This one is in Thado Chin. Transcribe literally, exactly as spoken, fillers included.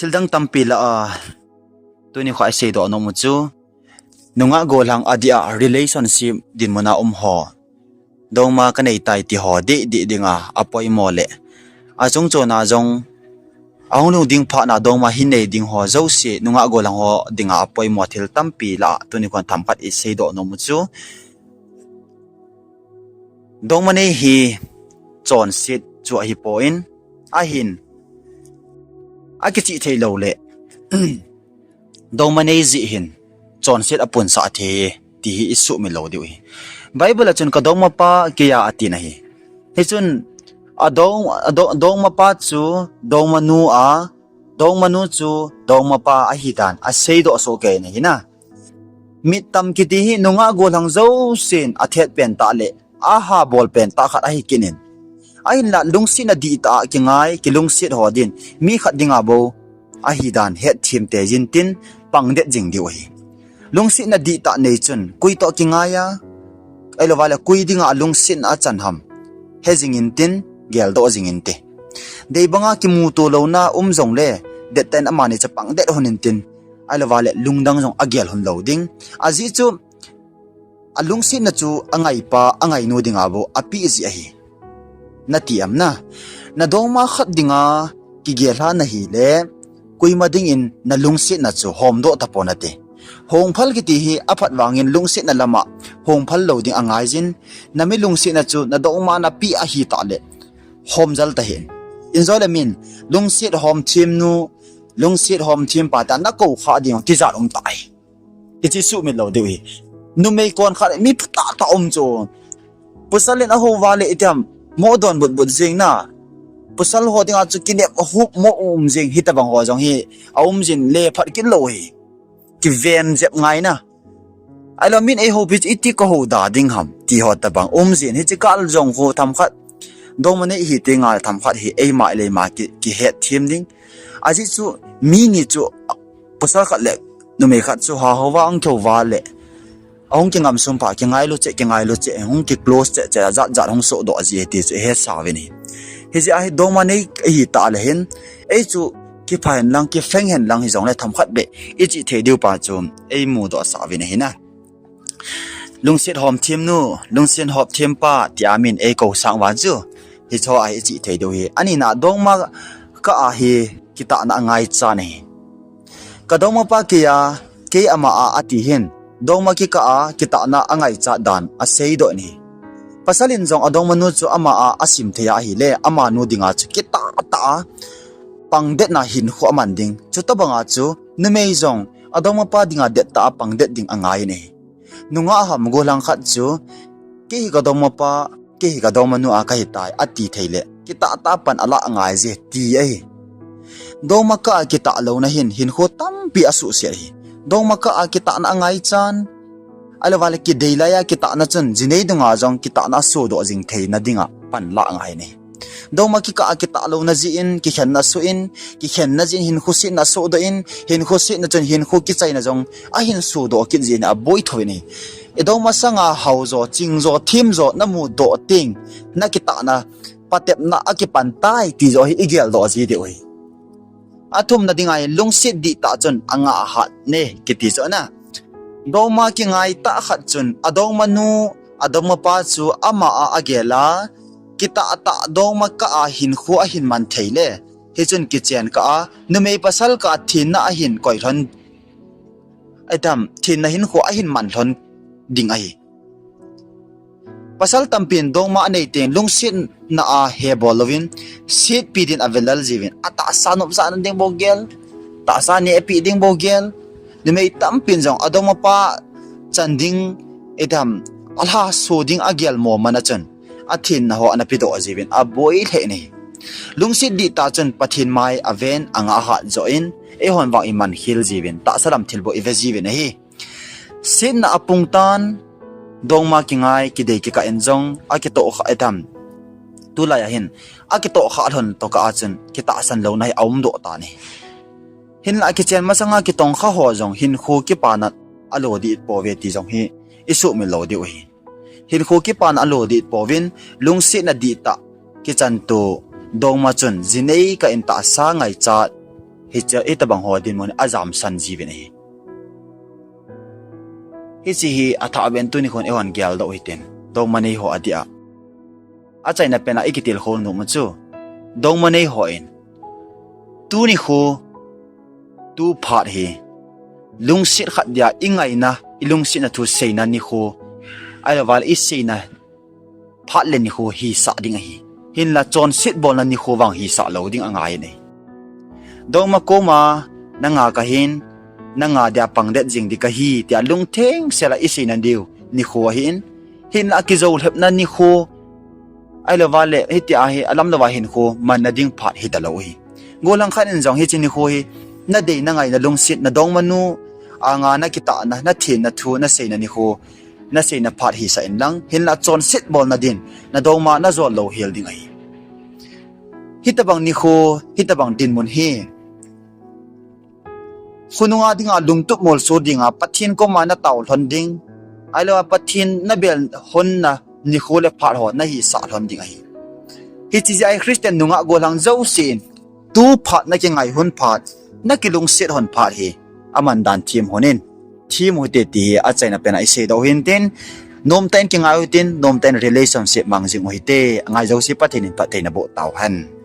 Thildang tampi lah a, tuni kho a isei doh nom u chu, nungah gollhang a dia relationship dinmun a um ho, dongma kanei tai ti ho dih dih dinga apoimo le, achung chon a jong ahung lhung ding phat na dongma hin nei ding ho jouse, nungah gollhang ho dinga apoimo thil tampi lah a tuni kho a themkhat isei doh nom u chu, dongma nei hi chonset chu ahipon, ahin akichih thei lou le, dongma nei jeh hin chonset apunsah thei ti hi isuhmil lou diu ahi. Bible a chun ka dongmapa kei a ati ahi. Hichun adong, adong, dongmapa chu dongmanu a, dongmanu chu dongmapa ahi dan asei doh soh kei ahi na. Mittam kiti hi nungah gollhang jousen athet pen tah le, aha bol pen tah khat ahi kit in. Ahinlah lungsetna dihtah a kingai, kilungset ho din, mi khat dinga bou ahi dan hetthem teijin tin, pangdet jing diu ahi. Lungsetna dihtah nei chun, koi toh kingai a, ahilou vale koi dinga alungsetna achan ham he jing in tin, geldoh jing inte. Dei banga kimuto louna um jongle, dettah in amani chu pangdet hon in tin, ahilou vale lungdang jong agel hon lou ding. Ajeh chu, alungsetna chu angaipa, angainu dinga bou apeh jeh ahi. Nati am na? Nadongma khat dinga kigel lha nahi le, koima dingin nalungsetna chu homdoh tapon nate. Hongphal kiti hi aphat vangin lungsetna lama hongphal lou ding angaijin, nami lungsetna chu nadongma napeh ahi tah le, homjal tahih in. Injo le min, lungset homthemnu, lungset homthempa tia nakou kha ding tijat um tai. Hiche suhmil lou diu ahi. Numei kon khat mi phatah tah um chu, pasal in ahou vale itiam, mo don butbut jing na. Pasal ho dinga chu kinep ahup mo um jing, hitobang ho jong hi aum jin le phat kit lou ahi. Kiven jep ngai na. Ahilou min eihoupi chu iti kahou da ding ham ti ho tobang um jin, hiche kah jong khu themkhat, dongma nei hi tengle themkhat hi eima le eima ki, kihetthem ding. Ajeh chu mi ni chu, pasal khat le numei khat chu hahou va ahung kihou vale, ahung kingamsung phat, kingailu cheh, kingailu cheh, hung kiclose cheh cheh, ajat jat hung sohdoh ji ti chu ihetsah uvin ahi. Hijeh a hi dongma nei ahi tah le hin, ei chu kipha hen lang, kifeng hen lang hijongle themkhat beh ichih thei diu pa chu eimudoh sah uvin ahi na. Lungset homthemnu, lungset homthempa tia min eikou sang uva chu, hicheho a hi ichih thei diu ahi. Anina dongma kah a hi kitahna angaichat ahi. Ka dongmapa kei a, kei ama a ati hin, dongma kikah a kitahna angaichat dan aseidoh in ahi. Pasal in jong adongmanu chu ama a asim thei a ahile, amanu dinga chu kitahtah a pangdetna hinkho aman ding. Chutobanga chu numei jong adongmapa dinga dettah a pangdet ding angai in ahi. Nungah ham gollhang khat chu, kei hi ka dongmapa, kei hi ka dongmanu a kahitai ati thei le, kitahtah a pan alah angai je ti ahi. Dongma kah a kitah louna hin hinkho tampi asuhset ahi. Dongma kah a kitahna angaichan, ahilou vale kidei lai a kitahna chun jinei dunga jong kitahna asohdoh jing theina dinga pan lah angai in ahi. Dongma kikah a kitah louna jeh in kikhenna asoh in, kikhenna jeh in hinkho setna asohdoh in, hinkho setna chun hinkho kichaina jong ahin sohdoh kit jeh in aboi thou in ahi. Idongma sanga haojo, chingjo, themjo namudoh teng, nakitahna patepna akipan tai ti joh hi igeldoh ji diu ahi. Athumna dinga hi lungset dihtah chun angah hat e kiti chu ana. Dongma kingaitah khat chun adongmanu, adongmapa chu ama a agel a, kitahtah dongma kah a hinkho ahin man thei le, hichun kichen kah a numei pasal kah a thenna ahin koi lhon, ahitam, thenna hinkho ahin man lhon ding ahi. Pasal tampin dongma anei teng lungsetna a hebol louvin, setpi din avelal jiuvin, atahsa nopsahna ding bou gel, tahsa nehpi ding bou gel. Numei tampin jong adongmapa chan ding, ahitam, alhaso ding agelmo man a chun, athenna ho ana pedoh jiuvin aboi lheh in ahi. Lungset dihtah chun Pathen mai aven, angah hat joh in, eihon vang iman khel jiuvin, tahsa lam thilbol ive jiuvin ahi. Setna apung tan, dongma kingai, kidei kikah in jong akitoh kha, ahitam, tulai a hin akitoh kha lhon tokah a chun kitahsan louna hi aumdoh tan ahi. Hinlah kichen masanga kitongkha ho jong hinkho kipana alo dih pouve ti jong hi isuhmil lou diu ahi. Hinkho kipana alo dih pouvin, lungsetna dihtah kichan to dongma chun jinei kah in tahsa ngaichat hiche, hitobang ho dinmun ajamsan jiuvin ahi. Hiche hi athah beh in tuni khun eihon geldoh u hitin, dongma nei ho adia. Achaina pen a ikitilkhou nom u chu, dongma nei hon tuni khu, tu phat hi, lungset khat dia ingaina, ilungsetna thu seina nikho, ahilouleh iseina phat le nikho hisah ding ahi. Hinla chonset bolna nikho vang hisah lou ding angai in ahi. Dongma koma, nanga kahin, nanga dia pangdet jing ding kahi, tia lungthengsel a iseina diu nikho ahin, hinla akijoulhepna nikho, ahilouleh hitia hi alamlouva hinkho manna ding phat hitalou ahi. Gollhang khat in jong hiche nikho hi, nadei nangai nalungset, nadongmanu anga nakitahna, nathenna thu naseina nikho, naseina phat hisah inlang, hinla chonset bolna din, nadongma najol louhel ding ahi. Hitobang nikho, hitobang dinmun hi, khonunga dinga lungtup molso dinga Pathen koma natao lhon ding, ahilouleh Pathen nabel lhonna nikho le phat ho nahisah lhon ding ahi. Hiche jeh a hi Christian nungah gollhang jousen, tu phat nakingai lhon phat, nakilungset lhon phat hi, aman dan them lhon in, them u hite ti hi achaina pen a iseidoh u hintin, nomtah in kingai u hitin, nomtah in relationship mang jing u hite, angai jouse Pathen in phatthei naboh tauhen.